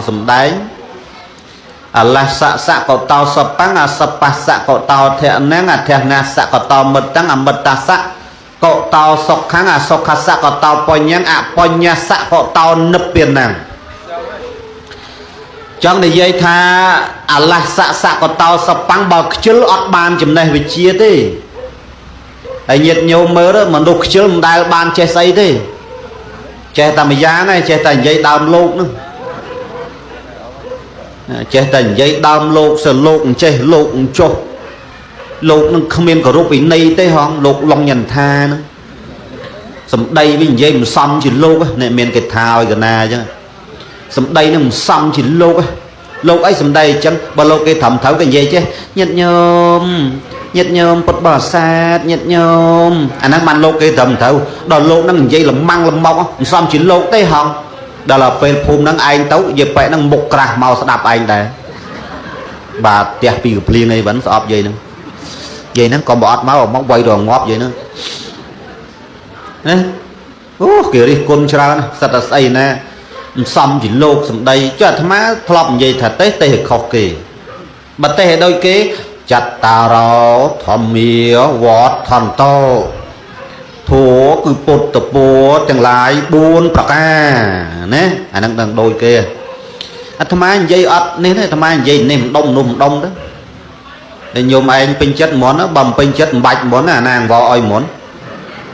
អង្គសម្ដែងអលសៈសៈកតោសបង្អសបស្សៈកតោធនំអធនសៈកតោមិត្តੰអមិត្តសៈកតោសុខੰអសុខសៈកតោបញ្ញੰអបញ្ញសៈកតោនិព្វានੰចង់និយាយថាអលសៈសៈកតោសបង្បើខ្ជិលអត់បានចំណេះវិជ្ជាទេហើយញាតិញោមមើលមនុស្សខ្ជិលមិនដែលបានចេះស្អីទេចេះតែម្យ៉ាងឯងចេះតែនិយាយដើមលោកនោះចេះតែនិយាយដើមលោកសលោកចេះលោកចុះលោកនឹងគ្មានគោរពវិន័យទេហងលោកឡុងញន្ថានឹងសម្ដីវានិយាយមិនសមជាលោកនេះមានគេថាឲ្យកណាអញ្ចឹងសម្ដីនឹងមិនសមជាលោកលោកអីសម្ដីអញ្ចឹងបើលោកគេត្រឹមត្រូវគេនិយាយចេះញាតិញោមញាតិញោមពុទ្ធបរិស័ទញាតិញោមអាហ្នឹងបានលោកគេត្រឹមត្រូវដល់លោកហ្នឹងនិយាយលម៉ាំងលម៉ុកមិនសមជាលោកទេហងដល់ពេលភូមិហ្នឹងឯងទៅយាយប៉ែហ្នឹងមុខក្រាស់មកស្ដាប់ឯងដែរបាទផ្ទះពីកភ្លៀងអីបានស្អប់យាយហ្នឹងយាយហ្នឹងក៏បើអត់មកមកវាយរងាប់យាយហ្នឹងណាអូគេរិះគន់ច្រើនសិតតែស្អីណាមិនសមជាលោកសម្ដីចុះអាត្មាធ្លាប់និយាយថាទេទេឲ្យខុសគេបើទេឲ្យដូចគេចត្តារោធម្មាវត្តន្តោធัวគឺពុទ្ធពរទាំងឡាយ4ប្រការណាអាហ្នឹងដឹងដូចគេអាត្មានិយាយអត់នេះទេអាត្មានិយាយនេះម្ដុំនោះម្ដុំទៅតែញោមឯងពេញចិត្តហ្មងបើមិនពេញចិត្តមិនបាច់ហ្មងអាណាអង្វរឲ្យហ្មង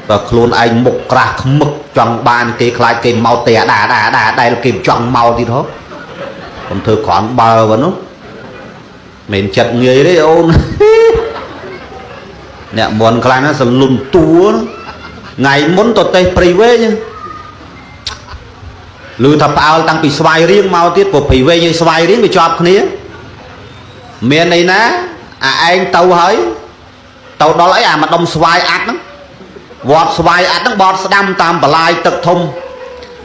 បើខ្លួនឯងមុខក្រាស់ខ្មឹកចង់បានគេខ្លាចគេមកទេអាដាដាដាដែលគេចង់មកទៀតហ៎កុំធ្វើគ្រាន់បើប៉ុណ្ណោះមិនចិត្តងាយទេអូនអ្នកមុនខ្លះណាសលុនតួថ្ងៃមុនទៅទេសព្រៃវែងឮថាផ្អើលតាំងពីស្វាយរៀងមកទៀតព្រោះព្រៃវែងហើយស្វាយរៀងវាជាប់គ្នាមានន័យណាអាឯងទៅហើយទៅដល់អីអាម្ដុំស្វាយអាត់ហ្នឹងវត្តស្វាយអាត់ហ្នឹងបត់ស្ដាំតាមបលាយទឹកធំ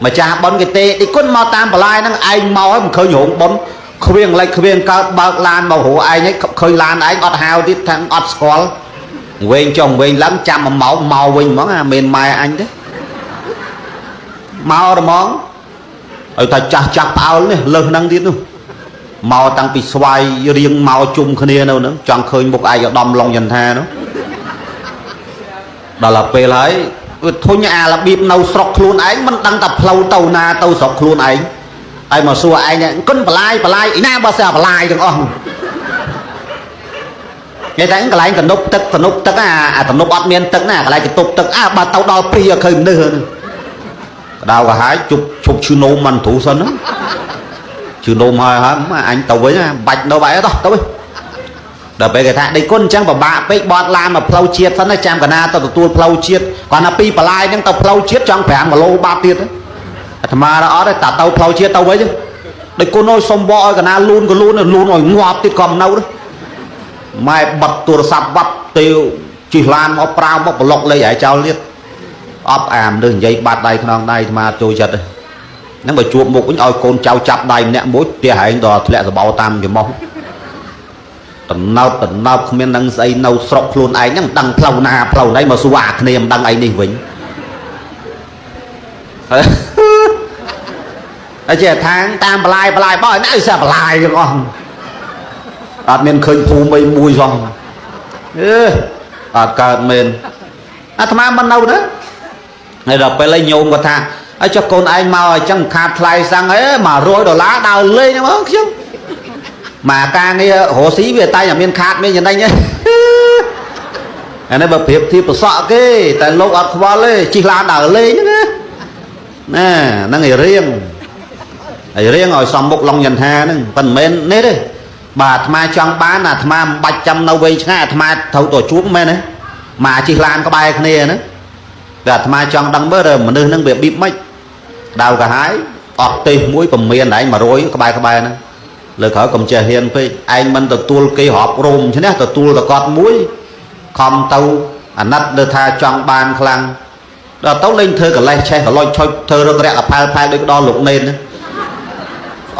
ម្ចាស់ប៉ុនគេទេឌីគុណមកតាមបលាយហ្នឹងឯងមកហើយមិនឃើញរោងប៉ុនខ្វៀងលេចខ្វៀងកើតបើកឡានមករោឯងហើយឃើញឡានឯងអត់ហៅទៀតថាអត់ស្គាល់វែងចុះវែងឡើងចាំមួយម៉ោងមកវិញហ្មងអាមានម៉ែអញទេមករហ្មងឲ្យថាចាស់ចាស់ផ្អើលនេះលើសហ្នឹងទៀតនោះមកតាំងពីស្វាយរៀងមកជុំគ្នានៅហ្នឹងចង់ឃើញមុខឯកឧត្តមឡុងចន្ទានោះដល់ពេលហើយវាធុញអារបៀបនៅស្រុកខ្លួនឯងមិនដឹងតែផ្លូវទៅណាទៅស្រុកខ្លួនឯងហើយមកសួរឯងគុណបលាយបលាយឯណាបើស្អាបលាយទាំងអស់គេថាកន្លែងកនុបទឹកកនុបទឹកអាកនុបអត់មានទឹកណាកន្លែងកតុបទឹកអាបើទៅដល់ព្រាឃើញមនុស្សក្តៅក្រហាយជប់ឈប់ឈឺនោមមិនទ្រូសិនណាឈឺនោមហើយហើយអញទៅវិញបាច់នៅបែរតោះទៅវិញដល់ពេលគេថាដេកគុណអញ្ចឹងពិបាកពេកបត់ឡានមកផ្លូវជាតិសិនណាចាំកណាទៅទទួលផ្លូវជាតិគាត់ថាពីបលាយហ្នឹងទៅផ្លូវជាតិចង់5គីឡូបាត់ទៀតអាត្មាអត់ទេតាទៅផ្លូវជាតិទៅវិញដេកគុណអើយសុំវកឲ្យកណាលូនក៏លូនលូនឲ្យងាប់ទៀតក៏មិននៅម៉ែបិទទូរស័ព្ទវត្តទេជិះឡានមកប្រាវមកប្លុកលេខឲ្យចោលទៀតអប់អាមនឹងនិយាយបាត់ដៃខ្នងដៃអាត្មាចូលចិត្តហ្នឹងបើជួបមុខវិញឲ្យកូនចៅចាប់ដៃម្នាក់មួយផ្ទះឯងដល់ធ្លាក់សបោតាមច្រមុះតំណោតតំណោតគ្មានដឹងស្អីនៅស្រុកខ្លួនឯងហ្នឹងមិនដឹងផ្លូវណាផ្លូវណីមកសួរអាគ្នាមិនដឹងអីនេះវិញហើយជាថាងតាមបលាយបលាយបោះណាអីសបលាយទាំងអស់អត់មានឃើញភូមិអីមួយសោះអេអត់កើតមែនអាត្មាមិននៅណាហើយដល់ពេលឯងញោមគាត់ថាហើយចុះកូនឯងមកអញ្ចឹងខាតថ្លៃសាំងអី100ដុល្លារដើរលេងហ្នឹងខ្ញុំមកការងាររស់ស៊ីវាតែមានខាតមានចំណេញហ្នឹងអានេះបើប្រៀបធៀបប្រសក់គេតែលោកអត់ខ្វល់ទេជិះឡានដើរលេងហ្នឹងណាហ្នឹងឯរៀងឯរៀងឲ្យសំមុខឡុងយន្ថាហ្នឹងប៉ុន្មាននេះទេបាទអាត្មាចង់បានអាត្មាមិនបាច់ចាំនៅវែងឆ្ងាយអាត្មាត្រូវទៅជួបមែនទេមកជិះឡានក្បែរគ្នាណាតែអាត្មាចង់ដឹងមើលមនុស្សហ្នឹងវាបៀបម៉េចដៅកាហាយអត់ទេសមួយពមៀនឯង100ក្បែរក្បែរហ្នឹងលើក្រោយកុំចេះហ៊ានពេកឯងមិនទទួលគេរាប់រោមឈ្នះទទួលតកត់មួយខំទៅអាណិតលើថាចង់បានខ្លាំងដល់ទៅលេងធ្វើកលេសឆេះកលុចឆុចធ្វើរឹករាក់កផែលផែលដូចដល់លោកនេនស្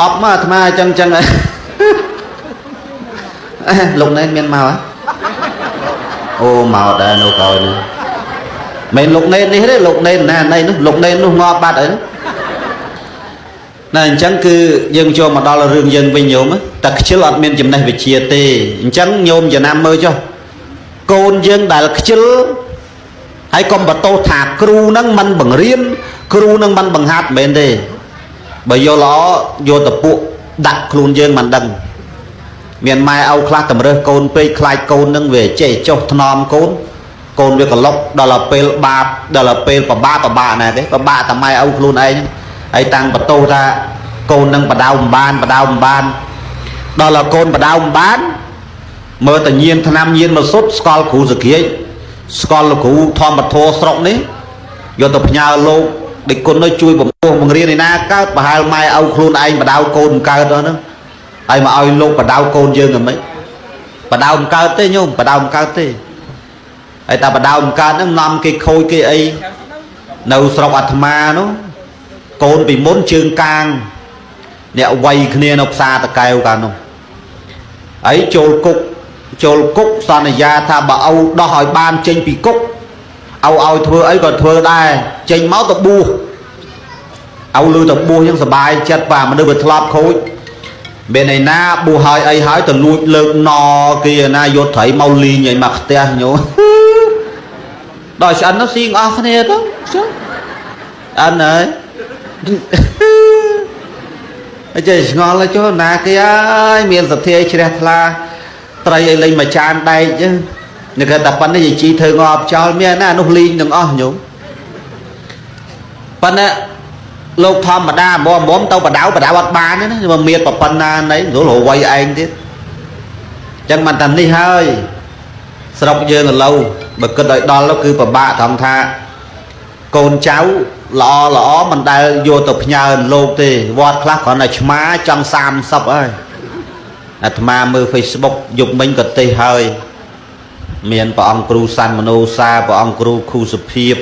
អប់មកអាត្មាអញ្ចឹងអញ្ចឹងលោកនេនមានមកហ៎អូមកដែរនៅក្រោយនេះមិនលោកនេននេះទេលោកនេនណាណីនោះលោកនេននោះងាប់បាត់អី ណាអញ្ចឹងគឺយើងចូលមកដល់រឿងយើងវិញញោមតែខ្ជិលអត់មានចំណេះវិជ្ជាទេអញ្ចឹងញោមចំណាំមើលចុះកូនយើងដែលខ្ជិលហើយកុំបន្ទោសថាគ្រូនឹងមិនបង្រៀនគ្រូនឹងមិនបង្ហាត់មិនមែនទេបើយល់ល្អយកទៅពួកដាក់ខ្លួនយើងមិនដឹងមានម៉ែឪខ្លះតម្រើសកូនពេកខ្លាចកូននឹងវាចេះចុះថ្នមកូនកូនវាក្លុកដល់ទៅពេលបាបដល់ទៅពេលប្របាប្របាណាទេប្របាតែម៉ែឪខ្លួនឯងហើយតាំងបន្ទោសថាកូននឹងបដៅមិនបានបដៅមិនបានដល់តែកូនបដៅមិនបានមើលតែញៀនឆ្នាំញៀនមកសុទ្ធស្គាល់គ្រូសក្រាចស្គាល់លោកគ្រូធម្មធរស្រុកនេះយកទៅផ្ញើលោកដេចគុណនោះជួយបំពោះបង្រៀនឯណាកើតប្រហែលម៉ែឪខ្លួនឯងបដៅកូនមិនកើតហ្នឹងហើយមកឲ្យលោកបដៅកូនយើងហ្នឹងមិនបដៅមិនកើតទេញោមបដៅមិនកើតទេហើយតែបដៅមិនកើតហ្នឹងនាំគេខូចគេអីនៅស្រុកអាត្មានោះកូនពីមុនជើងកាងអ្នកវ័យគ្នានៅផ្សារតកែវកាលនោះហើយចូលគុកចូលគុកសន្យាថាបើឪដោះឲ្យបានចេញពីគុកឪឲ្យធ្វើអីក៏ធ្វើដែរចេញមកទៅបួសឪលឺទៅបួសចឹងសบายចិត្តបាទមនុស្សវាធ្លាប់ខូចមានឯណាបួសហើយអីហើយទៅលួចលើកណគេឯណាយកត្រីមកលីងឲ្យមកផ្ទះញោមដល់ឆ្អិននោះស៊ីងអស់គ្នាទៅចឹងអិនហើយអីចេះឆ្ងល់ចុះណាគេអើយមានសទ្ធាជ្រះថ្លាត្រីឲ្យលេងមួយចានដែកចឹងនេះគេតែប៉ុណ្្នេះយជីធ្វើងាប់ចោលមានណានោះលីងទាំងអស់ញោមប៉ុន្តែលោកធម្មតាមុំមុំទៅបដៅបដៅអត់បានទេណាមកមានប៉ុណ្ណាណីស្រួលរវៃឯងទៀតចឹងបានតែនេះហើយស្រុកយើងឥឡូវបើគិតឲ្យដល់ទៅគឺពិបាកត្រង់ថាកូនចៅល្អល្អមិនដែលយកទៅផ្ញើលោកទេវត្តខ្លះគ្រាន់តែឆ្មាចង់30ហើយអាត្មាមើល Facebook យប់មិញក៏ទេហើយមានព្រះអង្គគ្រូសាន់មនោសាព្រះអង្គគ្រូខូសុភាព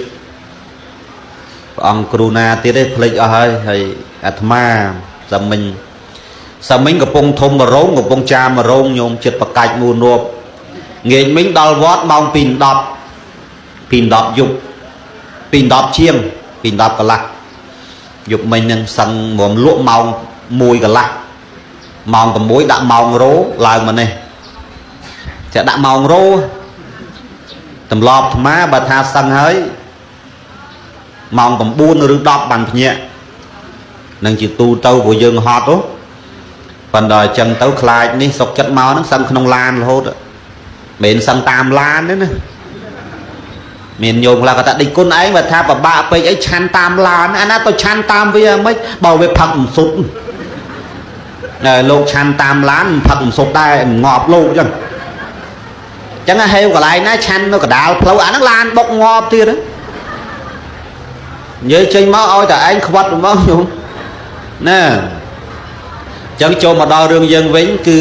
ព្រះអង្គគ្រូណាទៀតទេភ្លេចអស់ហើយហើយអាត្មាសាមិញសាមិញកំពុងធំមរោងកំពុងចាមរោងញោមចិត្តបកាច់មួនប់ងាកមិញដល់វត្តម៉ោង2:10 2:10យប់2:10ជាង2:10កន្លះយប់មិញនឹងសឹងមុំលក់ម៉ោង1កន្លះម៉ោង6ដាក់ម៉ោងរោឡើងមកនេះចាដាក់ម៉ោងរោទម្លាប់អាត្មាបើថាសឹងហើយម៉ោង9ឬ10បានភ្ញាក់នឹងជាទូទៅព្រោះយើងហត់ហ៎ប៉ុន្តែអញ្ចឹងទៅខ្លាចនេះសុកចិត្តមកហ្នឹងសឹងក្នុងឡានរហូតមិនមែនសឹងតាមឡានទេណាមានញោមខ្លះគាត់ថាដេចគុណឯងបើថាពិបាកពេកអីឆាន់តាមឡានអាណាទៅឆាន់តាមវាមិនបើវាផឹកមិនសុទ្ធលោកឆាន់តាមឡានមិនផឹកមិនសុទ្ធដែរងាប់លោកអញ្ចឹងអញ្ចឹងហេវកន្លែងណាឆាន់នៅកដាលផ្លូវអាហ្នឹងឡានបុកងាប់ទៀតនិយាយចេញមកឲ្យតែឯងខ្វាត់មកញោមណាអញ្ចឹងចូលមកដល់រឿងយើងវិញគឺ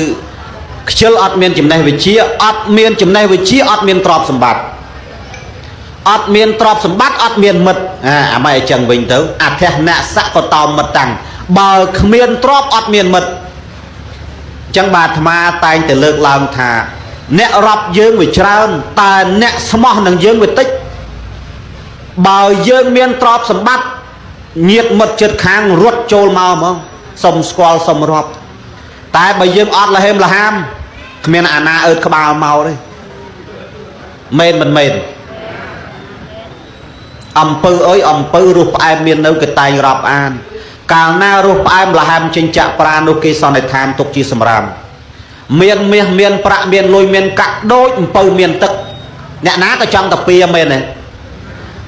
ខ្ជិលអត់មានចំណេះវិជ្ជាអត់មានចំណេះវិជ្ជាអត់មានទ្រព្យសម្បត្តិអត់មានទ្រព្យសម្បត្តិអត់មានមិត្តអាម៉េចអញ្ចឹងវិញទៅអធិនសកតោមិត្តតាំងបើគ្មានទ្រព្យអត់មានមិត្តអញ្ចឹងបាទអាត្មាតែងតែលើកឡើងថាអ្នករាប់យើងវាច្រើនតែអ្នកស្មោះនឹងយើងវាតិចបើយើងមានទ្រព្យសម្បត្តិញាតិមិត្តជិតខាងរត់ចូលមកហ្មងសុំស្គាល់សុំរាប់តែបើយើងអត់លហេមលហាមគ្មានអាណាអើតក្បាលមកទេមែនមិនមែនអំពើអើយអំពើរសផ្អែមមាននៅគេតែងរាប់អានកាលណារសផ្អែមលហាមចេញចាក់ប្រានោះគេសន្និដ្ឋានទុកជាសម្រាមមានមាសមានប្រាក់មានលុយមានកាក់ដូចអំពៅមានទឹកអ្នកណាក៏ចង់ទៅពៀមែនទេ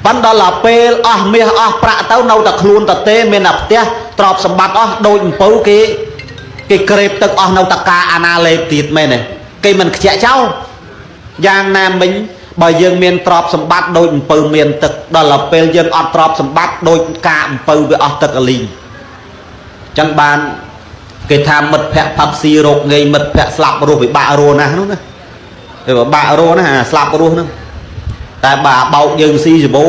ប៉ុន្តែដល់ពេលអស់មាសអស់ប្រាក់ទៅនៅតែខ្លួនតទេមានតែផ្ទះទ្រព្យសម្បត្តិអស់ដូចអំពៅគេគេក្រេបទឹកអស់នៅតកាអាណាលេបទៀតមែនទេគេមិនខ្ជាក់ចោលយ៉ាងណាមិញបើយើងមានទ្រព្យសម្បត្តិដូចអំពៅមានទឹកដល់ពេលយើងអត់ទ្រព្យសម្បត្តិដូចការអំពៅវាអស់ទឹកអលីងចឹងបានគេថាមិត្តភ័ក្តិផឹកស៊ីរោគងាយមិត្តភ័ក្តិស្លាប់រស់ពិបាករស់ណាស់នោះណាវាពិបាករស់ណាអាស្លាប់រស់ហ្នឹងតែបើបោកយើងស៊ីសបោ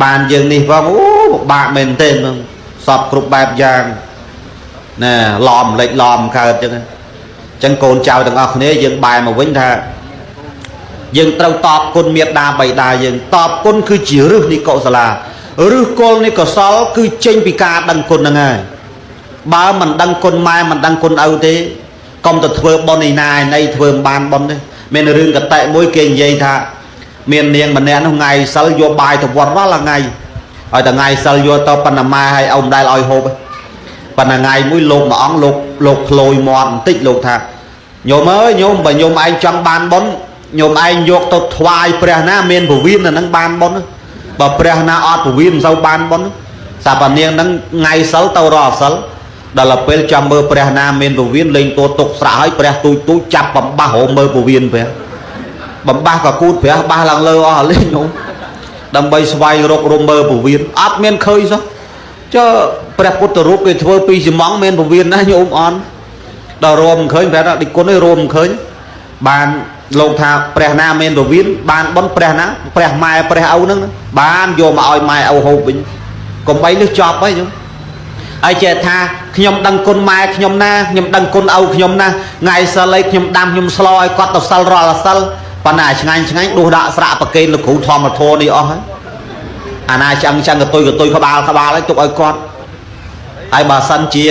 បានយើងនេះផងអូពិបាកមែនទេហ្នឹងសពគ្រប់បែបយ៉ាងណាឡំលិចឡំកើតចឹងចឹងកូនចៅទាំងអស់គ្នាយើងបែរមកវិញថាយើងត្រូវតបគុណមេត្តាបិតាយើងតបគុណគឺជារឹសនៃកុសលា ឫសគល់នៃកុសលគឺចេញពីការដឹងគុណហ្នឹងហើយបើមិនដឹងគុណម៉ែមិនដឹងគុណឪទេកុំទៅធ្វើបុណ្យឯណាឯណីធ្វើមិនបានបុណ្យទេមានរឿងកតិមួយគេនិយាយថាមាននាងម្នាក់នោះថ្ងៃសិលយកបាយទៅវត្តរាល់ថ្ងៃឲ្យតែថ្ងៃសិលយកទៅប៉ុណ្ណាម៉ែឲ្យឪមិនដែលឲ្យហូបទេប៉ុន្តែថ្ងៃមួយលោកមួយអង្គលោកក្លួយមាត់បន្តិចលោកថាញោមអើយញោមបើញោមឯងចង់បានបុណ្យញោមឯងយកទៅថ្វាយព្រះណាមានពវៀនអាហ្នឹងបានបុណ្យបើព្រះណាអត់ពវៀនមិនសូវបានបុណ្យសាប៉ានាងហ្នឹងថ្ងៃសិលទៅរាល់សិលដល់ពេលចាំមើលព្រះណាមានពវៀនលេងតួទុកស្រាក់ឲ្យព្រះទូចទូចចាប់បំបាស់រមើលពវៀនព្រះបំបាស់ក៏គូតព្រះបាស់ឡើងលើអស់លេងញោមដើម្បីស្វែងរករមើលពវៀនអត់មានឃើញសោះចុះព្រះពុទ្ធរូបគេធ្វើពីស៊ីម៉ងមានពវៀនណាញោមអន់ដល់រមឃើញព្រះឌិគុណនេះរមឃើញបានលោកថាព្រះណាមានពវៀនបានបុណ្យព្រះណាព្រះម៉ែព្រះឪហ្នឹងបានយកមកឲ្យម៉ែឪហូបវិញកុំបីនេះចប់ហើយញោមហើយចេះថាខ្ញុំដឹងគុណម៉ែខ្ញុំណាខ្ញុំដឹងគុណឪខ្ញុំណាថ្ងៃសិលអីខ្ញុំដាំខ្ញុំស្លោឲ្យគាត់ទៅសិលរាល់សិលប៉ុន្តែឆ្ងាញ់ឆ្ងាញ់ដួសដាក់ស្រាក់ប្រកេនលោកគ្រូធម្មធម៌នេះអស់ហើយអាណាឆ្អឹងឆ្អឹងកតុយកតុយក្បាលក្បាលឲ្យទុកឲ្យគាត់ហើយបើសិនជា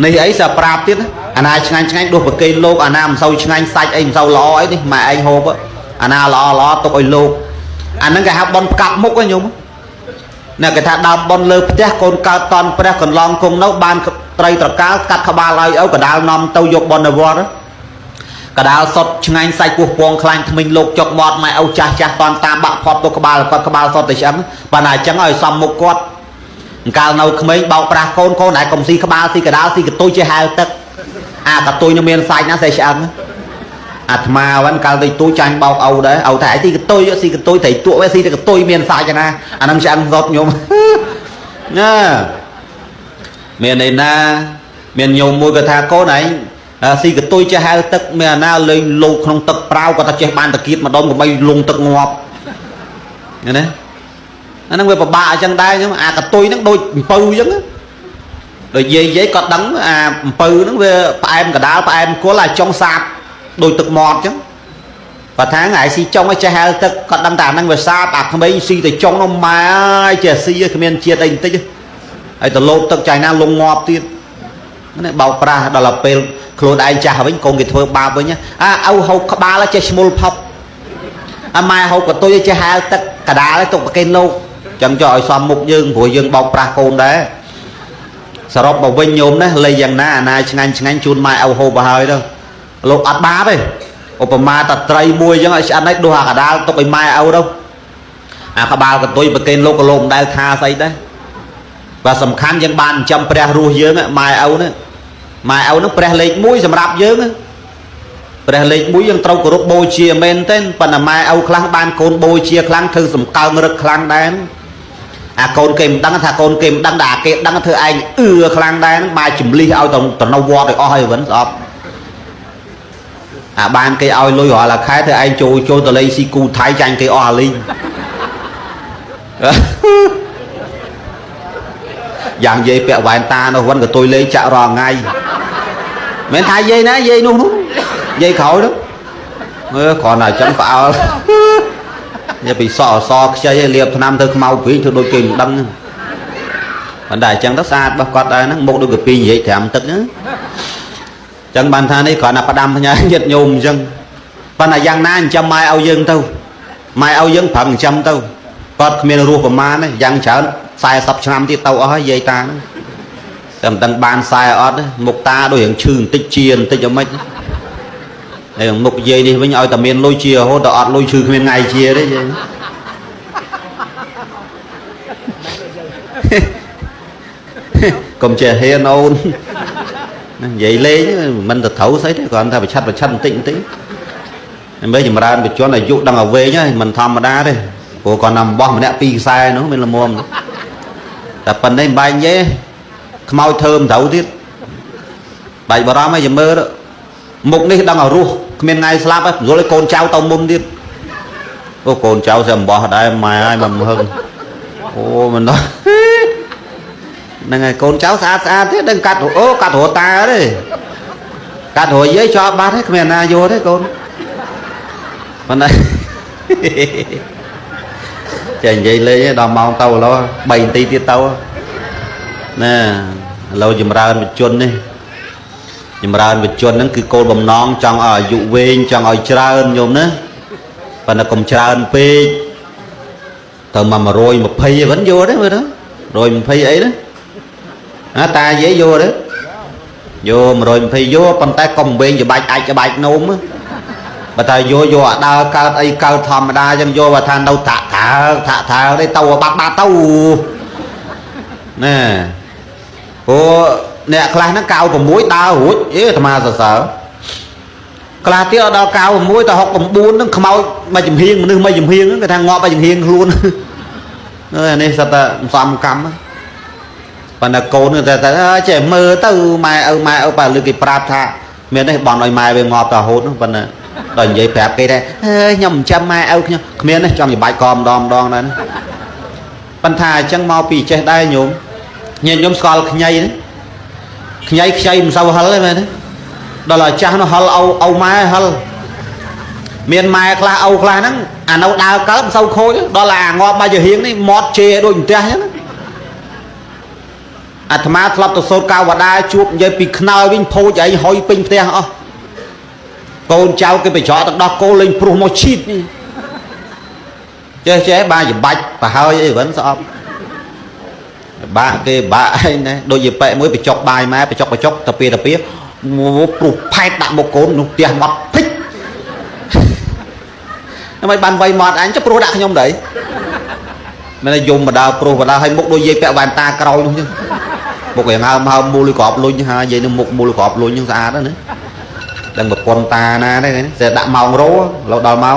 នេះអីសាប្រាប់ទៀតអាណាឆ្ងាញ់ឆ្ងាញ់ដួសប្រកេនលោកអាណាមិនសូវឆ្ងាញ់សាច់អីមិនសូវល្អអីនេះម៉ែឯងហូបអាណាល្អល្អទុកឲ្យលោកអាហ្នឹងគេហៅប៉ុនផ្កាប់មុខហ្នឹងញោមអ្នកគេថាដើមប៉ុនលើផ្ទះកូនកើតតនព្រះកន្លងគង់នៅបានត្រីត្រកាលកាត់ក្បាលឲ្យឪកដាលនាំទៅយកប៉ុននៅវត្តកដាលសុតឆ្ងាញ់សាច់ពោះពងខ្លាញ់ថ្មិញលោកចុកមាត់ម៉ែឪចាស់ចាស់តនតាមបាក់ផត់ទៅក្បាលគាត់ក្បាលសុតទៅឆ្អឹងប៉ុន្តែអញ្ចឹងឲ្យសមមុខគាត់កាលនៅក្មេងបោកប្រាស់កូនកូនឯងកុំស៊ីក្បាលស៊ីកដាលស៊ីកតុយជាហែលទឹកអាកតុយនឹងមានសាច់ណាស្អីឆ្អឹងអាត្មាវិញកាលទៅទូចាញ់បោកឪដែរឪថាឯងស៊ីកតុយស៊ីកតុយត្រីទក់ស៊ីតែកតុយមានសាច់ណាអានឹងឆ្អឹងសុតញោមណាមានឯណាមានញោមមួយក៏ថាកូនឯងស៊ីកតុយចេះហែលទឹកមានអាណាលេងលោកក្នុងទឹកប្រាវគាត់ថាចេះបានតាគៀតម្ដុំកុំឲ្យលងទឹកងាប់ណាអាហ្នឹងវាពិបាកអញ្ចឹងដែរខ្ញុំអាកតុយហ្នឹងដូចអំពៅអញ្ចឹងដូចយាយយាយគាត់ដឹងអាអំពៅហ្នឹងវាផ្អែមកដាលផ្អែមគល់អាចុងសាបដូចទឹកមាត់អញ្ចឹងបើថាថ្ងៃស៊ីចុងឲ្យចេះហែលទឹកគាត់ដឹងតែអាហ្នឹងវាសាបអាក្មេងស៊ីទៅចុងនោះម៉ែអើយចេះស៊ីគ្មានជាតិអីបន្តិចហើយទៅលោតទឹកចាយណាលងងាប់ទៀតនេះបោកប្រាស់ដល់ពេលខ្លួនឯងចាស់វិញកូនគេធ្វើបាបវិញអាឪហូបក្បាលចេះឈ្មោលផុកអាម៉ែហូបកតុយចេះហែលទឹកកដាលឲ្យទុកប្រគេនលោកចឹងចុះឲ្យសមមុខយើងព្រោះយើងបោកប្រាស់កូនដែរសរុបមកវិញញោមណាលេយ៉ាងណាអាណាឆ្ងាញ់ឆ្ងាញ់ជូនម៉ែឪហូបឲ្យហើយទៅលោកអត់បាបទេឧបមាតាត្រីមួយចឹងឲ្យឆ្អិនឲ្យដួសអាកដាលទុកឲ្យម៉ែឪទៅអាក្បាលកតុយប្រគេនលោកក៏លោកមិនដែលថាស្អីដែរបាទសំខាន់យើងបានចិញ្ចឹមព្រះរស់យើងម៉ែឪនេះម៉ែឪនឹងព្រះលេខ1សម្រាប់យើងព្រះលេខ1យើងត្រូវគោរពបូជាមែនទេប៉ុន្តែម៉ែឪខ្លាំងបានកូនបូជាខ្លាំងធ្វើសំកើងរឹកខ្លាំងដែរអាកូនគេមិនដឹងថាកូនគេមិនដឹងតែអាគេដឹងធ្វើឯងអឺខ្លាំងដែរហ្នឹងបាយជំលិះឲ្យទៅនៅវត្តឲ្យអស់ហើយវិញស្អប់អាបានគេឲ្យលុយរាល់ខែធ្វើឯងចូលចូលទៅលេងស៊ីគូថៃចាញ់គេអស់អាលីងយ៉ាងយាយពាក់វ៉ែនតានោះវិញក៏ទុយលេងចាក់រាល់ថ្ងៃមិនថាយាយណាយាយនោះនោះយាយក្រោយនោះមើលគ្រាន់តែអញ្ចឹងផ្អើលនិយាយពីសក់អសខ្ចីឲ្យលាបថ្នាំទៅខ្មៅព្រីងធ្វើដូចគេមិនដឹងប៉ុន្តែអញ្ចឹងទៅស្អាតរបស់គាត់ដែរហ្នឹងមុខដូចកាពីនិយាយត្រាំទឹកហ្នឹងអញ្ចឹងបានថានេះគ្រាន់តែផ្ដាំផ្ញើញាតិញោមអញ្ចឹងប៉ុន្តែយ៉ាងណាចិញ្ចឹមម៉ែឲ្យយើងទៅម៉ែឲ្យយើងប្រឹងចិញ្ចឹមទៅគាត់គ្មានរស់ប្រមាណទេយ៉ាងច្រើន40ឆ្នាំទៀតទៅអស់ហើយយាយតាហ្នឹងតែមិនដឹងបានខ្សែអត់មុខតាដូចរឿងឈឺបន្តិចជាបន្តិចអីមិនហើយមុខយាយនេះវិញឲ្យតែមានលុយជារហូតដល់អត់លុយឈឺគ្មានថ្ងៃជាទេយាយកុំចេះហ៊ានអូននិយាយលេងមិនទៅត្រូវស្អីទេគ្រាន់តែប្រឆាត់ប្រឆាត់បន្តិចបន្តិចដើម្បីចម្រើនបច្ចុប្បន្នអាយុដឹងឲ្យវែងហើយមិនធម្មតាទេព្រោះគាត់ណាំបោះម្នាក់ពីរខ្សែនោះមានល្មមតែប៉ុណ្ណេះមិនបាច់និយាយខ្មោចធ្វើមិនត្រូវទៀតបាច់បារម្ភឲ្យមើលមុខនេះដឹងឲ្យរស់គ្មានថ្ងៃស្លាប់ទេយល់ឲ្យកូនចៅទៅមុនទៀតអូកូនចៅស្អំបោះដែរម៉ែហើយមិនហឹងអូមិនដល់ហ្នឹងហើយកូនចៅស្អាតស្អាតទៀតដឹងកាត់អូកាត់រតាទេកាត់រយាយជាប់បាត់ទេគ្មានណាយកទេកូនប៉ុន្តែ ចេះនិយាយលេងដល់ម៉ោងទៅឥឡូវ3នាទីទៀតទៅណាឥឡូវចម្រើនវជននេះចម្រើនវជនហ្នឹងគឺគោលបំណងចង់ឲ្យអាយុវែងចង់ឲ្យច្រើនញោមណាប៉ុន្តែកុំច្រើនពេកទៅមក120វិញយល់ទេមើលទៅ120អីណាអាតានិយាយយល់ទេយក120យកប៉ុន្តែកុំវែងច្បាច់អាចច្បាច់នោមបើតែយកយកអាដើរកើតអីកើតធម្មតាចឹងយកបើថានៅតាក់ថើតាក់ថើនេះទៅបាត់បាត់ទៅណែព្រោះអ្នកខ្លះហ្នឹង96ដើររួចអេអាត្មាសរសើរខ្លះទៀតដល់96ទៅ69ហ្នឹងខ្មោចមួយចំហៀងមនុស្សមួយចំហៀងហ្នឹងគេថាងាប់មួយចំហៀងខ្លួនអានេះសិតតែសំកម្មប៉ុន្តែកូនតែតែចេះមើលទៅម៉ែឪម៉ែឪបើលើគេប្រាប់ថាមានទេបន់ឲ្យម៉ែវាងាប់ទៅរហូតនោះប៉ុន្តែដល់និយាយប្រាប់គេដែរអើយខ្ញុំមិនចាំម៉ែឪខ្ញុំគ្មានទេចង់ច្បាច់កម្ដងម្ដងដែរប៉ុន្តែអញ្ចឹងមកពីចេះដែរញោមញាតិញោមស្គាល់ខ្ញីណាខ្ញីខ្ចីមិនសូវហិលទេមែនទេដល់អាចាស់នោះហិលឪឪម៉ែហិលមានម៉ែខ្លះឪខ្លះហ្នឹងអានៅដើរកើតមិនសូវខូចដល់អាងាប់បាច់ហៀងនេះមាត់ជេរដូចផ្ទះអញ្ចឹងអាត្មាធ្លាប់ទៅសូត្រកាវដាជួបនិយាយពីខ្នើយវិញភោចឯងហុយពេញផ្ទះអស់កូនចៅគេបញ្ច្រកទឹកដោះគោលេងព្រុសមកឈីតនេះចេះចេះបានច្បាច់ប្រហើយអីវិញស្អប់បាក់គេបាក់អីណាដូចជាប៉ែមួយបញ្ចុកបាយម៉ែបញ្ចុកបញ្ចុកតាពីតាពីព្រុសផែតដាក់មកកូននោះផ្ទះមាត់ភិចមិនបានវៃមាត់អញចុះព្រុសដាក់ខ្ញុំដែរមានតែយំបដើព្រុសបដើឲ្យមុខដូចយាយពាក់វ៉ែនតាក្រោយនោះចឹងមុខយ៉ាងហើមហើមមូលក្របលុញហើយយាយនឹងមុខមូលក្របលុញចឹងស្អាតណាដឹងប្រពន្ធតាណាទេតែដាក់ម៉ោងរោឡូវដល់ម៉ោង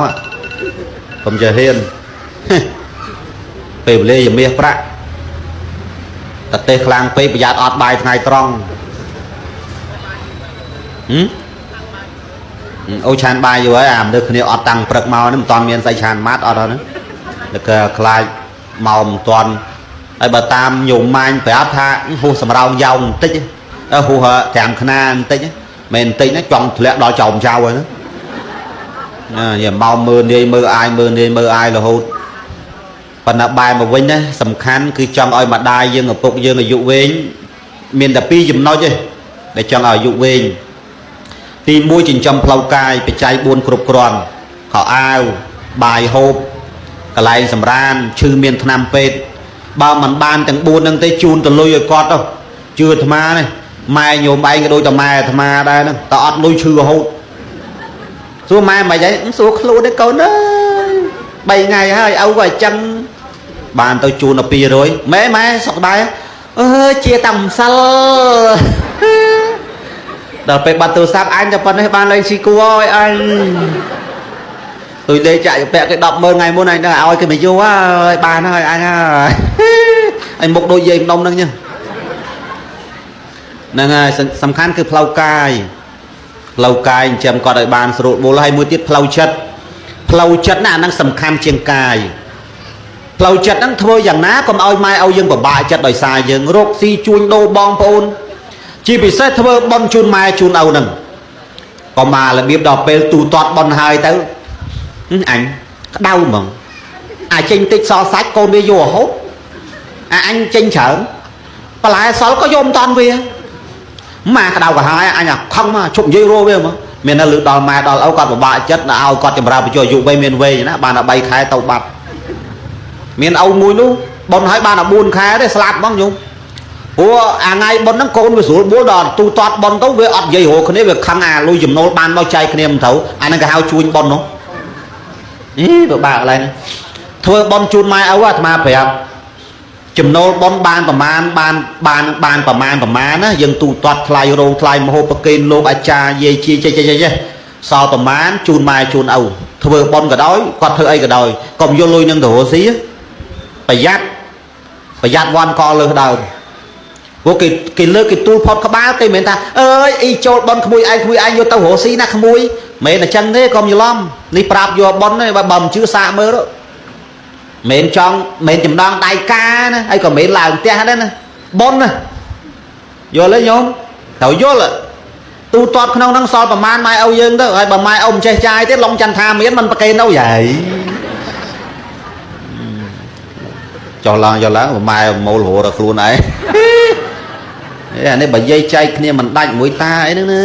កុំចេះហ៊ានពេលវេលាយមាសប្រាក់តទេសខ្លាំងពេកប្រយ័ត្នអត់បាយថ្ងៃត្រង់អូឆានបាយយូរហើយអាមនុស្សគ្នាអត់តាំងព្រឹកមកនេះមិនតាន់មានស្អីឆានម៉ាត់អត់ហើយហ្នឹងតែខ្លាចមកមិនតាន់ហើយបើតាមញោមម៉ាញប្រាប់ថាហួសសម្រោងយ៉ោងបន្តិចហួស5ខ្នាបន្តិចមិនបន្តិចណាចង់ធ្លាក់ដល់ចោមចៅហើយណាយាមកមើលនាយមើលអាយមើលនាយមើលអាយរហូតប៉ុន្តែបែរមកវិញណាសំខាន់គឺចង់ឲ្យម្ដាយយើងឪពុកយើងអាយុវែងមានតែពីរចំណុចទេដែលចង់ឲ្យអាយុវែងទី1ចិញ្ចឹមផ្លូវកាយបច្ច័យ4គ្រប់គ្រាន់ខោអាវបាយហូបកន្លែងសម្រានឈឺមានថ្នាំពេទ្យបើមិនបានទាំង4ហ្នឹងទេជូនទៅលុយឲ្យគាត់ទៅជឿអាត្មានេះម៉ែញោមឯងក៏ដូចតែម៉ែអាត្មាដែរហ្នឹងតើអត់លុយឈឺរហូតសួរម៉ែមិនអីសួរខ្លួនទេកូនអើយ3ថ្ងៃហើយឪក៏អញ្ចឹងបានទៅជូនដល់200ម៉ែម៉ែសុខដែរអើជាតាំសិលដល់ពេលបាត់ទូរស័ព្ទអញតែប៉ុណ្ណេះបានលេងស៊ីគួរឲ្យអញទុយលេខចាក់ពាក់គេ100000ថ្ងៃមុនអញដឹងឲ្យគេមកយកហើយបានហើយអញហើយអញមុខដូចយាយម្ដុំហ្នឹងចឹងហ្នឹងហើយសំខាន់គឺផ្លូវកាយផ្លូវកាយចិញ្ចឹមគាត់ឲ្យបានស្រួលបួលហើយមួយទៀតផ្លូវចិត្តផ្លូវចិត្តណាអាហ្នឹងសំខាន់ជាងកាយផ្លូវចិត្តហ្នឹងធ្វើយ៉ាងណាកុំឲ្យម៉ែឲ្យយើងពិបាកចិត្តដោយសារយើងរកស៊ីជួញដូរបងប្អូនជាពិសេសធ្វើបុណ្យជូនម៉ែជូនឪហ្នឹងក៏មករបៀបដល់ពេលទូទាត់បុណ្យហើយទៅអញក្តៅហ្មងអាចេញតិចសល់សាច់កូនវាយករហូតអាអញចេញច្រើនបន្លែសល់ក៏យកមិនតាន់វាម៉ាក្តៅក្រហាយអញខឹងមកជប់និយាយរវាមកមានតែលើដល់ម៉ែដល់ឪគាត់ពិបាកចិត្តដល់ឲ្យគាត់ចម្រើនបញ្ចុះអាយុវិញមានវែងណាបានតែ3ខែទៅបាត់មានឪមួយនោះបុណ្យហើយបានតែ4ខែទេស្លាប់ហ្មងញោមព្រោះអាថ្ងៃបុណ្យហ្នឹងកូនវាស្រួលបួលដល់ទូទាត់បុណ្យទៅវាអត់និយាយរកគ្នាវាខឹងអាលុយចំណូលបានមកចែកគ្នាមិនត្រូវអាហ្នឹងគេហៅជួញបុណ្យនោះអីពិបាកកន្លែងហ្នឹងធ្វើបុណ្យជូនម៉ែឪអាត្មាប្រាប់ចំណូលបុណ្យបានប្រមាណបានបានបានប្រមាណប្រមាណណាយើងទូទាត់ថ្លៃរោងថ្លៃមហោបប្រគេនលោកអាចារ្យយាយជាចេះចេះចេះសល់ប្រមាណជូនម៉ែជូនឪធ្វើបុណ្យក៏ដោយគាត់ធ្វើអីក៏ដោយកុំយកលុយនឹងទៅរកស៊ីប្រយ័ត្នប្រយ័ត្នវាន់កលើសដើមព្រោះគេគេលើកគេទូលផុតក្បាលគេមិនមែនថាអើយអីចូលបុណ្យក្មួយឯងក្មួយឯងយកទៅរកស៊ីណាក្មួយមិនមែនអញ្ចឹងទេកុំច្រឡំនេះប្រាប់យកបុណ្យទេបើមិនជឿសាកមើលមិនចង់មិនចំណងដៃការណាហើយក៏មិនឡើងផ្ទះដែរណាបុណ្យណាយល់ទេញោមត្រូវយល់ទូទាត់ក្នុងហ្នឹងសល់ប្រមាណម៉ែឪយើងទៅហើយបើម៉ែឪមិនចេះចាយទេឡុងចន្ទថាមានមិនប្រគេនទៅយាយ ចុះឡើងចុះឡើងម៉ែមូលរហូតដល់ខ្លួនឯងអានេះបើយាយចែកគ្នាមិនដាច់មួយតាអីហ្នឹងណា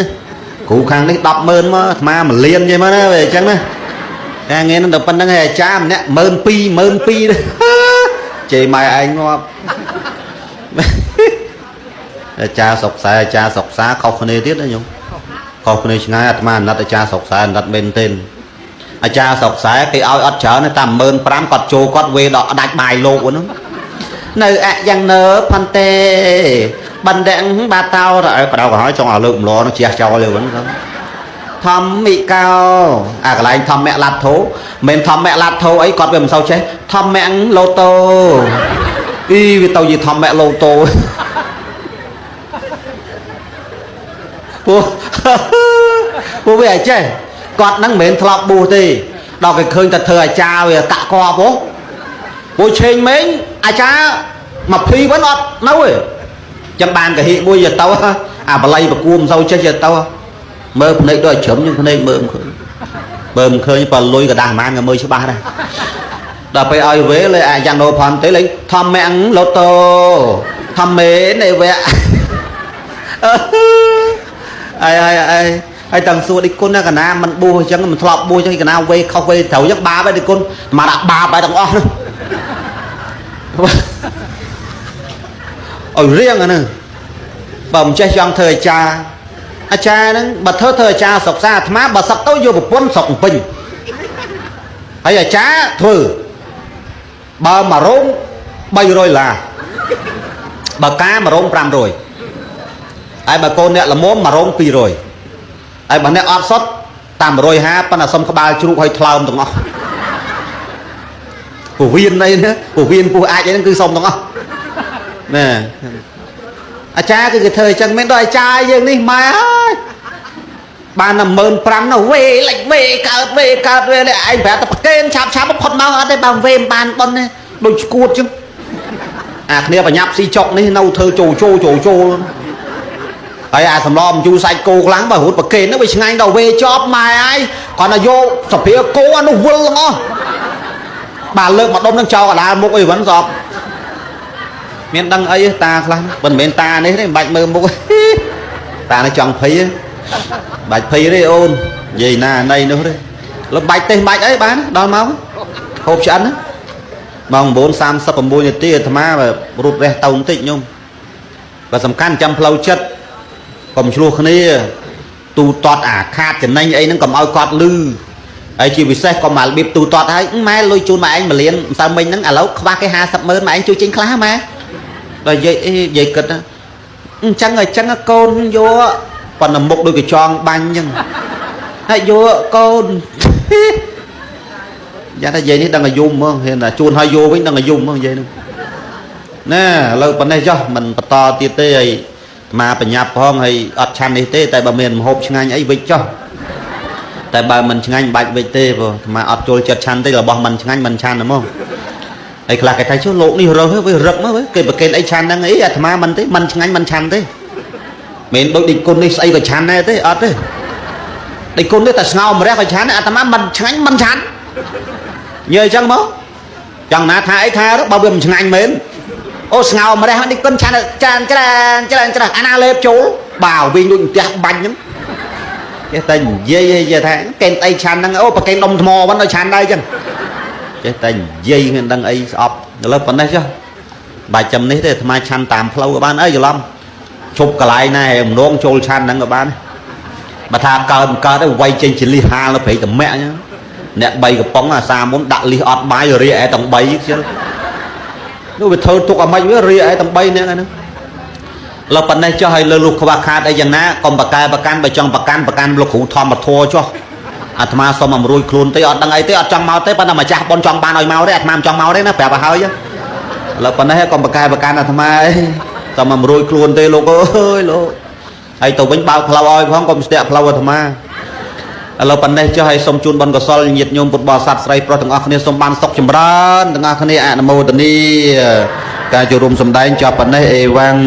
គ្រូខាងនេះ100000មកអាត្មា1លានយីមកណាវាអញ្ចឹងណាការងារហ្នឹងដល់ប៉ុណ្្នឹងហើយអាចារ្យម្នាក់12000 12,000ជេរម៉ែឯងងាប់អាចារ្យសុកសែអាចារ្យសុកសាខុសគ្នាទៀតណាញោមខុសគ្នាឆ្ងាយអាត្មាអាណិតអាចារ្យសុកសែអាណិតមែនទេអាចារ្យសុកសែគេឲ្យអត់ច្រើនទេតែ15000គាត់ចូលគាត់វេដល់ដាច់បាយលោកហ្នឹងនៅអយ៉ាងនើផន្តេបណ្ដឹងបាតោរឲ្យបដៅក្រហើយចង់ឲ្យលើកម្លនឹងជះចោលលើវិញធម្មិកោអាកន្លែងធម្មៈឡាត់ធោមិនធម្មៈឡាត់ធោអីគាត់វាមិនសូវចេះធម្មៈឡូតូអីវាទៅជាធម្មៈឡូតូពួកពួកវាអត់ចេះគាត់ហ្នឹងមិនមែនធ្លាប់បួសទេដល់គេឃើញតែធ្វើអាចារ្យវាកាក់កបហ៎ពួកឆេងមេងអាចារ្យ20វិញអត់នៅទេចឹងបានកហិមួយទៅអាបល័យប្រគួមមិនសូវចេះទៅមើលភ្នែកដូចជ្រឹមនឹងភ្នែកមើលមិនឃើញមើលមិនឃើញបើលុយកដាស់ហ្មងក៏មើលច្បាស់ដែរដល់ពេលឲ្យវេលេអាយ៉ាងណូផនទេលេធម្មៈឡូតូធម្មេនៃវៈអីអីអីហើយតាំងសួរឌីគុណណាកណាមិនបួសអញ្ចឹងមិនធ្លាប់បួសអញ្ចឹងកណាវេខុសវេត្រូវអញ្ចឹងបាបហើយឌីគុណមកដាក់បាបហើយទាំងអស់នោះឲ្យរៀងអាហ្នឹងបើមិនចេះចង់ធ្វើអាចារ្យអាចារ្យហ្នឹងបើធ្វើធ្វើអាចារ្យស្រុកសាអាត្មាបើសឹកទៅយកប្រពន្ធស្រុកពេញហើយអាចារ្យធ្វើបើមួយរោង300ដុល្លារបើការមួយរោង500ហើយបើកូនអ្នកល្មមមួយរោង200ហើយបើអ្នកអត់សុតតាម150ប៉ុន្តែសុំក្បាលជ្រូកឲ្យថ្លើមទាំងអស់ពោះវៀនអីណាពោះវៀនពោះអាចអីហ្នឹងគឺសុំទាំងអស់ណែអាចារ្យគឺគេធ្វើអញ្ចឹងមិនដល់អាចារ្យយើងនេះម៉ែអើយបានតែ15000នោះវេលិចវេកើតវេកើតវេនេះឯងប្រាប់តែប្រកេនឆាប់ឆាប់ផុតមកអត់ទេបើវេមិនបានប៉ុនទេដូចឈួតអញ្ចឹងអាគ្នាបញ្ញាប់ស៊ីចុកនេះនៅធ្វើចូលចូលចូលចូលហើយអាសំឡំជូរសាច់គោខ្លាំងបើរត់ប្រកេនហ្នឹងវាឆ្ងាញ់ដល់វេជាប់ម៉ែអើយគាត់តែយកសភាគោអានោះវិលទាំងអស់បាទលើកមកដុំនឹងចោលកដាលមុខអីវិញស្អប់មានដឹងអីតាខ្លះមិនមែនតានេះទេមិនបាច់មើលមុខតានេះចង់ភ័យបាច់ភ័យទេអូននិយាយណាណីនោះទេលើបាច់ទេសបាច់អីបានដល់មកហូបឆ្អិនណាម៉ោង9:39នាទីអាត្មារត់រះទៅបន្តិចញោមបើសំខាន់ចាំផ្លូវចិត្តកុំឆ្លោះគ្នាទូទាត់អាខាតចំណេញអីហ្នឹងកុំឲ្យគាត់លឺហើយជាពិសេសកុំមករបៀបទូទាត់ហើយម៉ែលុយជូនម៉ែឯង1លានម្សិលមិញហ្នឹងឥឡូវខ្វះគេ50ម៉ឺនម៉ែឯងជួយចេញខ្លះម៉ែដល់និយាយអីនិយាយគិតអញ្ចឹងអញ្ចឹងកូនយកប៉ុន្តែមុខដូចកញ្ចងបាញ់អញ្ចឹងហើយយកកូនយ៉ាងថានិយាយនេះដឹងអាយុហ្មងហ៊ានថាជួនហើយយកវិញដឹងអាយុហ្មងនិយាយហ្នឹងណាឥឡូវប៉ុណ្ណេះចុះមិនបន្តទៀតទេហើយមកបញ្ញាប់ផងហើយអត់ឆាន់នេះទេតែបើមានម្ហូបឆ្ងាញ់អីវិចចុះតែបើមិនឆ្ងាញ់មិនបាច់វិចទេព្រោះអាត្មាអត់ចូលចិត្តឆាន់ទេរបស់មិនឆ្ងាញ់មិនឆាន់ហ្មងហើយខ្លះគេថាចុះលោកនេះរើសវារឹកមកគេប្រកេនអីឆាន់ហ្នឹងអីអាត្មាមិនទេមិនឆ្ងាញ់មិនឆាន់ទេមិនដូចឌីគុណនេះស្អីក៏ឆាន់ដែរទេអត់ទេឌីគុណនេះតែស្ងោម្រះក៏ឆាន់អាត្មាមិនឆ្ងាញ់មិនឆាន់និយាយអញ្ចឹងមកចង់ណាថាអីថាបើវាមិនឆ្ងាញ់មែនអូស្ងោម្រះឌីគុណឆាន់ច្រើនច្រើនច្រើនច្រើនអាណាលេបចូលបាវវិញដូចផ្ទះបាញ់ហ្នឹងចេះតែនិយាយនិយាយថាកេនអីឆាន់ហ្នឹងអូប្រកេនដុំថ្មហ្នឹងដល់ឆាន់ដែរអញ្ចឹងចេះតែនិយាយមិនដឹងអីស្អប់ឥឡូវប៉ុណ្ណេះចុះបាច់ចាំនេះទេអាត្មាឆាន់តាមផ្លូវក៏បានអីច្រឡំឈប់កន្លែងណាម្ដងចូលឆាន់ហ្នឹងក៏បានបើថាកើតមិនកើតទេវាយចេញជាលិះហាលនៅព្រៃតមាក់អញ្ចឹងអ្នក3កំប៉ុងអាសាមុនដាក់លិះអត់បាយរាឯទាំង3ខ្ជិលនោះវាធ្វើទុកអាម៉េចវារាឯទាំង3នាក់ហ្នឹងលើប៉ុណ្ណេះចុះឲ្យលើលុះខ្វះខាតអីយ៉ាងណាកុំបកែប្រកាន់បើចង់ប្រកាន់ប្រកាន់លោកគ្រូធម្មធម៌ចុះអាត្មាសុំអំរួយខ្លួនទេអត់ដឹងអីទេអត់ចង់មកទេប៉ុន្តែម្ចាស់ប៉ុនចង់បានឲ្យមកទេអាត្មាមិនចង់មកទេណាប្រាប់ឲ្យហើយលើប៉ុណ្ណេះកុំបកែប្រកាន់អាត្មាអីសុំអំរួយខ្លួនទេលោកអើយលោកហើយទៅវិញបើកផ្លូវឲ្យផងកុំស្ទាក់ផ្លូវអាត្មាឥឡូវប៉ុណ្ណេះចុះឲ្យសូមជូនបុណ្យកុសលញាតិញោមពុទ្ធបរិស័ទស្រីប្រុសទាំងអស់គ្នាសូមបានសុខចម្រើនទាំងអស់គ្នាអនុមោទនាការចូលរួមសម្ដែងចប់ប៉ុណ្ណេះអេវ៉ាំង